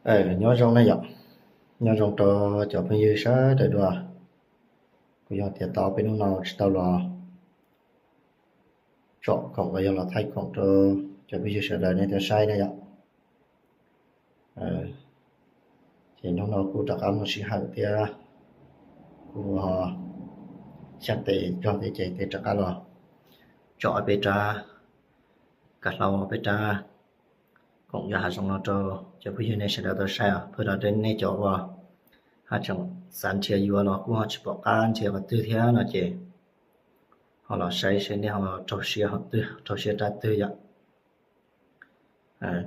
Nyob zoo na yom, nyob zoo rau cov phooj ywg sawv daws dua. Kuv yog tias tau peb hnub no tsis tau los tsom khoom los yog los thaij khoom rau cov phooj ywg sawv daws nej tau saib na yom. Ces hnub no kuj rov qab muaj sij hawm thiab, kuj xyab tes zog thiab ces rov qab los tsom peb rab, kav hlau peb rab khoom yog hav zoov no rau cov phooj ywg nej sawv daws tau saib os. Pheej rau nej cov uas haj tseem xav nrhiav yuav los kuj ho tsis pom qab nrhiav qhov twg thiab no ces ho los saib saib nej ho raug siab qhov twg, raug siab rab twg yom.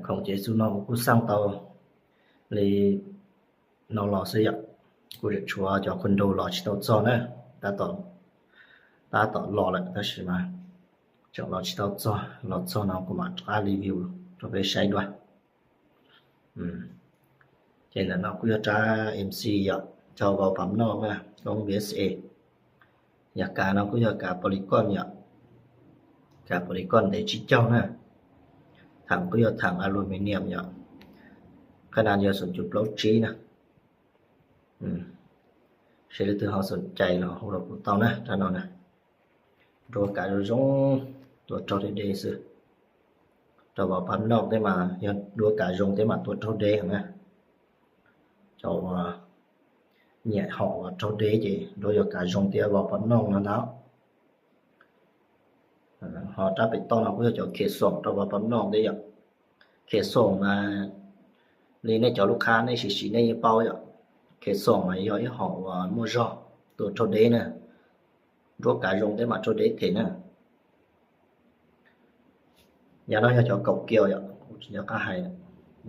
Khoom ces xub no kuv kuj xaj tau li no los xwb yom. Kuj tshuav cov condo los tsis tau txog na, tab tom los lawm tab sis mas tseem los tsis tau txog, los txog no kuv mam rov qab review rau peb saib dua. Ces ntawm no kuj yog rab M C yom, rau vauv pam noj na, koob V S A. Yog kav no kuj yog kav polygon yom, kav polygon ntev tsib caug na. Theem kuj yog theem aluminium yom, qhab na yog xoom cuv plaub tsib na. Seb leej twg ho xoom cai los hu rau kuv tau na, rab no na. Nruab kav zoo zoo, tua raug deb deb xwb. Rau vauv pam noj tej mas yog nruab kav zoo tej mas tua raug deb heev na. Cov uas nyiam hom uas raug deb ces nruab yog kav zoo thiab vauv pam noj no ntag. Ho rab pem toj no kuj yog cov khe xoom rau vauv pam noj thiab yom. Khe xoom mas li nej cov lub khab nej siv siv nej yeej paub yom. Khe xoom mas yog ib hom uas muaj zog, tua raug deb na. Nruab kav zoo tej mas raug deb them na. Yam no yog cov kaum kiaus yom, kuv tsis nco qab hais.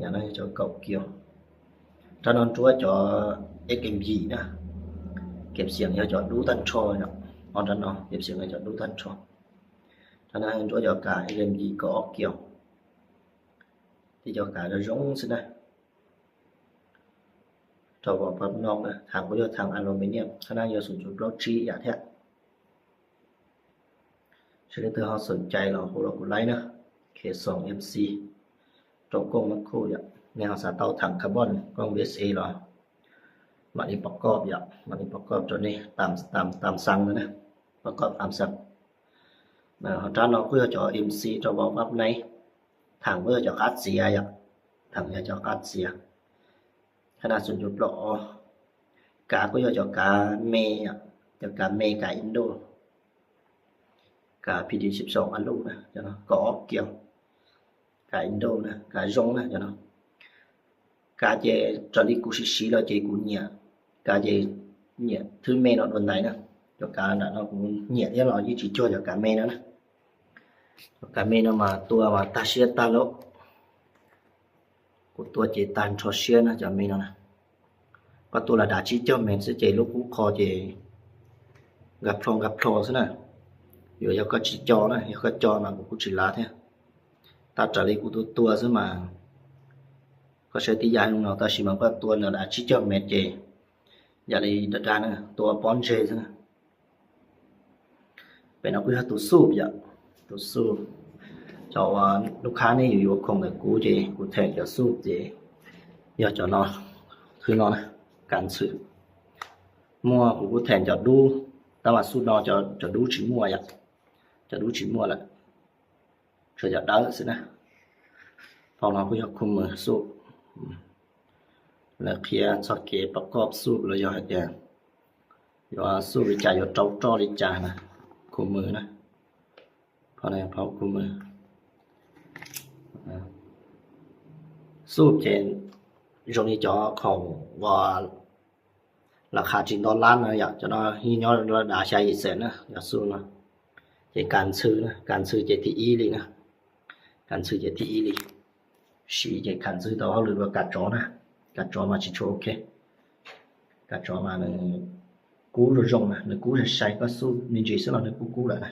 Yam no yog cov kaum kiaus. Rab no nruab cov X M yim na, kev xyeem yog cov dub tag nrho yom. Ob rab no kev xyeem yog cov dub tag nrho. Rab no nruab cov kav X M yim kaum ob kiaus. Tej cov kav zoo zoo xwb na. Rau vauv pam noj na, theem kuj yog theem aluminium, qhab na yog xoom cuv plaub tsib yam thiab. Seb leej twg ho xoom cai los hu rau kuv laib na. Khe xoom M C rau koob mab khuj yom. Nej ho xav tau theem carbon koob V S A los mam li pov koj yom, mam li pov koj rau nej tam xeev na, pov koj tam xeev. Ho rab no kuj yog cov M C rau vauv pam nai, theem kuj yog cov qab txiav yom, theem yog cov qab txiav. Qhab na xoom cuv plaub ob. Kav kuj yog cov kav me, cov kav me kav Indo, kav P D sib xoom a luj na, kaum ob kiaus, kav Indo na, kav zoo na cov no. Kav ces raws li kuv siv siv los ces kuv nyiam, kav ces nyiam thwb me no dua ntais na. Cov kav nram no kuv nyiam thiab los yeej tsis cuag cov kav me no na. Cov kav me no mas tua mas tag siab tag lauj. Kuv tua ces tag nrho siab na cov me no na. Koj tua los dav tsib caug mev xwb ces lub kub qho ces nkag plho nkag plho xwb na. Yuav yog koj tsis co na, yog koj co mas kuv kuj tsis lav thiab. Tab raws li kuv tua tua xwb mas koj saib tib yam no tab sis mas koj tua los dav tsib caug mev ces yam li dag dag na, tua pob ntseg xwb na. Pem no kuj yog tus xuj yom, tus xuj. Cov uas lub khab nej yuav yuav khoom ntawm kuv ces kuv them cov xuj ces yog cov no, thwb no na, kav ntxhw. Muaj kuv kuj them cov dub, tab mas xuj no cov dub tsis muaj yom, cov dub tsis muaj lawm, tshuav cov dawb xwb na. Phau no kuj yog khu mws xuj, lawv qhia txog kev pov koj xuj los yog hais tias yuav xuj li cas, yuav rau roj li cas na, khu mws na. Phau no phau khu mws. Xuj ces zoo li cov khoom uas lawv qhia tsis nto lab no yom, cov no yeej nyob dav xya yim xees na, cov xuj no. Ces kav ntxhw na, kav ntxhw ces thib ib li na, kav ntxhw ces thib ib li. Siv ces kav ntxhw tau hauj lwm dua kav tsov na, kav tsov mas tsis tshua ok. Kav tsov mas nws kub zoo zoo na, nws kub sai sai, koj xuj me ntsis xwb los nws kub kub lawm na.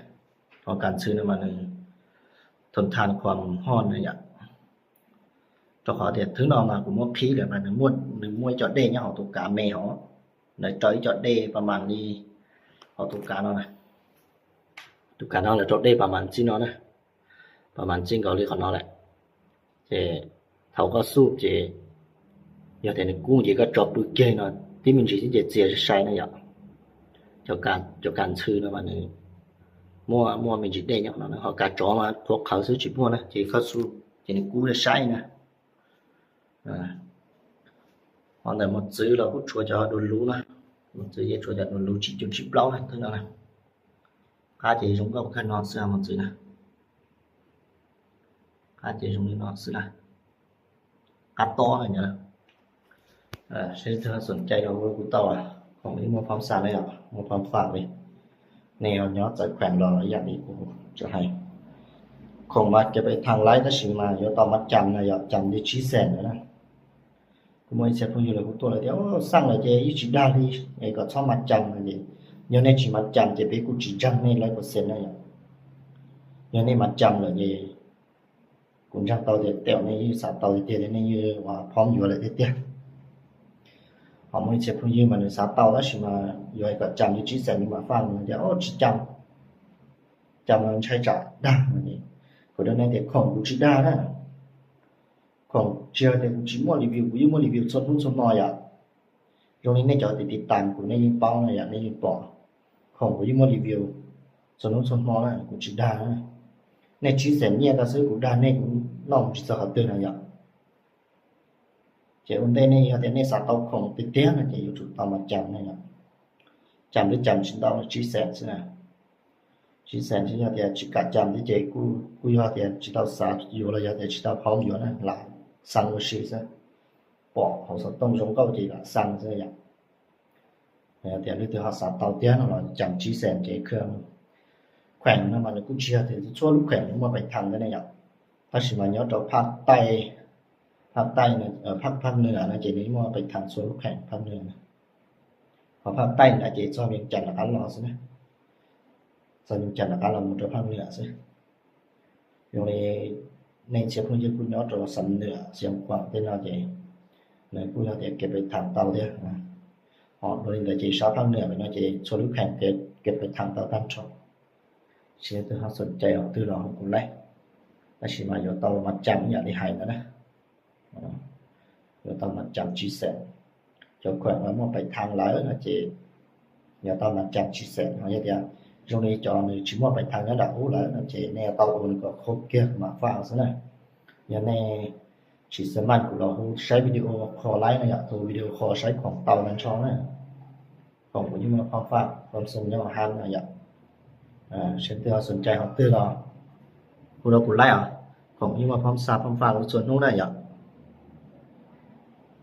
Ho kav ntxhw no mas nws thon than khuam hoj na yom. Rau qhov tias thwb no mas kuv muab qhib lawm mas nws muaj ib co dej nyob hauv tus kav me hov, nws raws ib co dej pas mas li hauv tus kav no na. Tus kav no lawv rau dej pas mas txij no na, pas mas txij nkaus li qhov no lawm. Ces thaum koj xuj ces Yog tias nws kub ces koj tso pw kiag no, tib me ntsis xwb ces txias sai sai na yom. Cov kas ntxhw no mas nws muaj muaj me ntsis dej nyob no, ho kas tsov mas qhuav qhawv xwb tsis muaj na, ces koj xu ces nws kub saib na. Ho ntawm mos txwv los kuj tshuav cov dua luv na, mos txwv yeej tshuav cov dua luv tsib cuv tsib plaub na, thwb no na. Qab ces zoo nkauj kawg no xwb mos txwv na. Qab ces zoo li no xwb na. Qab tob na. Seb leej twg xom cai los hu rau kuv tau, khoom yeej muaj phab xa na yom, muaj phab fam li. Nej ho nyob txawv kheem los ib yam li kuv tseem hais, khoom mas kev pais thas laiv tab sis mas yuav tau mas cam na yom, cam li tsib xees na. Kuv muaj ib txhia phooj ywg lawv kuj tuaj lawv tias xaj lawm ces yeej tsis dag li, es kom txhob mas cam no ces yog nej tsis mas cam ces peb kuj tsis ntseeg nej lawv kuv xees na yom. Yog nej mas cam lawm ces kuv ntseeg tau tias tej zaum nej yeej xav tau tiag tiag, nej yeej ua phob yuav lawm tiag tiag. Ho muaj ib txhia phooj ywg mas nws xav tau tab sis mas yuav kom cam li tsib xees li mas faj no tias tsis cam, cam los ntshai tsam dag no. Kuv rau nej tias khoom kuv tsis dag na. Khoom tsis yog tias kuv tsis muaj review, kuv yeej muaj review txhua hnub txhua hmo yom. Zoo li nej cov tiv tiv tas kuv nej yeej paub no yom, nej yeej pom. Khoom kuv yeej muaj review txhua hnub txhua hmo na, kuv tsis dag na. Nej tsib xees nyiaj tau xwb kuv dag nej kuv noj mus tsis txog qhov twg no yom. Ces ua ntej nej yog tias nej xav tau khoom tiag tiag no ces yuav tsum tau mas cam na yom. Cam twb cam tsis ntau, tsib xees xwb na. Tsib xees xwb, yog tias tsis kam cam thiab ces kuj yog tias tsis tau xav yuav los yog tias tsis tau phob yuav na, lam xaa ua si xwb. Pom hauv xov tooj zoo nkauj ces lam xaa xwb yom. Yog tias leej twg ho xav tau tiag no los cam tsib xees ces khwv. Kheem no mas nws kuj tsis yog tias txhua lub kheem muaj pais thas thiab ne yom, tab sis mas nyob rau phaj taij, phaj taij, phaj nwam no ces nws muaj pais thas txhua lub kheem phaj nwam. Ho phaj taij no ces txog Vias Cas rov qab los xwb na, txog Vias Cas rov qab los mus rau phaj nwam xwb. Zoo li nej txhia phooj ywg kuj nyob rau Xam Nwam, Xiav Khuam tej no ces nws kuj yog tias kev pais thas tau thiab. Ho dua li ntawd ces sab phaj nwam no ces txhua lub kheem kev pais thas tau tag nrho. Tsis leej twg ho xom cai los twg los hu kuv laij, tab sis mas yuav tau mas cam ib yam li hais ntawd na. Yuav tau mas cam tsib xees. Cov kheem uas muaj pais thas lawm no ces yuav tau mas cam tsib xees. Ho yog tias zoo li cov nws tsis muaj pais thas nyob nram ub lawm no ces nej yuav tau ua nws kom khaub kiag mas faj xwb na. Yog nej tsis xav maj kuv los hu saib video kho laij no yom, hu video kho saib khoom tau tag nrho na. Khoom kuv yeej muaj phaj faj, phaj xoo nyob hab no yom. Seb leej twg ho xom cai ho twg los hu rau kuv laij os. Khoom yeej muaj phaj xa phaj faj txhua hnub na yom.